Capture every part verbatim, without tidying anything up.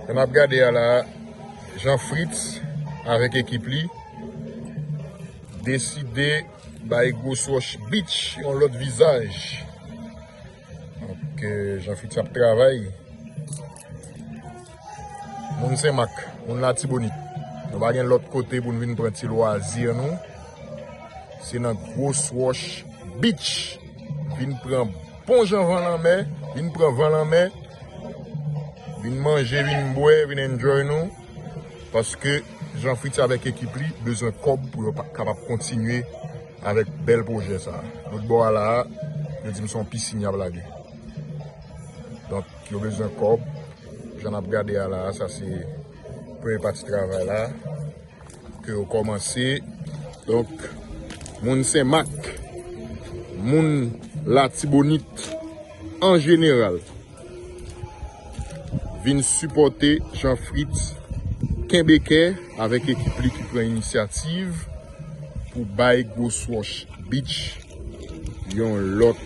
Jan n ap gade a la, Jean Fritz avèk ekip li deside bay Gros Roche Beach yon lòt vizaj. Donk, euh, Jean Fritz ap travay. Moun Senmak, moun Latibonit, nou pa gen lòt kote pou n vin pran ti lwazi an nou. Se nan Gros Roche Beach. Vin pran bon jan van lanmè, vin pran van lanmè, vin manje, vin bwè, vin enjoy nou. Paske Jean Fritz avèk ekip li bezwen kòb pou yo pa- kapab kontinye avèk bèl pwojè sa a. Lòt bò a la a, yo di m se yon pisin y ap lage. Donk, yo bezwen kòb. Jan n ap gade a la a, sa se premye pati travay la ke yo kòmanse. Donk, moun Senmak, moun Latibonit an jeneral, vin sipòte Jean Fritz Kenbekè avèk ekip li ki pran inisyativ pou bay Gros Roche Beach yon lòt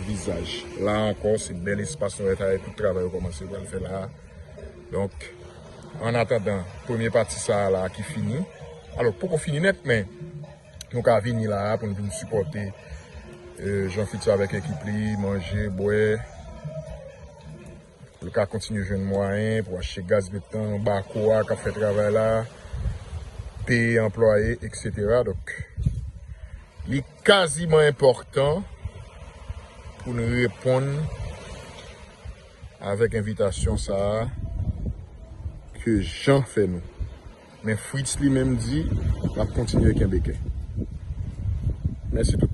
vizaj. La ankò, se bèl espas nou wè ta, tout travay yo kòmanse pral fè la a. Donk, an atandan, premye pati sa a la ki fini. Alò, poko fini nèt, men nou ka vini la a pou n vin sipòte, euh, Jean Fritz avèk ekip li, manje, bwè. Pou l ka kontinye jwenn mwayen pou achte gaz metan, bako a k ap fè travay la, peye anplwaye, et cetera. Donk, li kaziman enpòtan pou n reponn avèk envitasyon sa a ke Jean fè nou. Men Fritz li menm di l ap kontinye kenbe kè. Mèsi tout.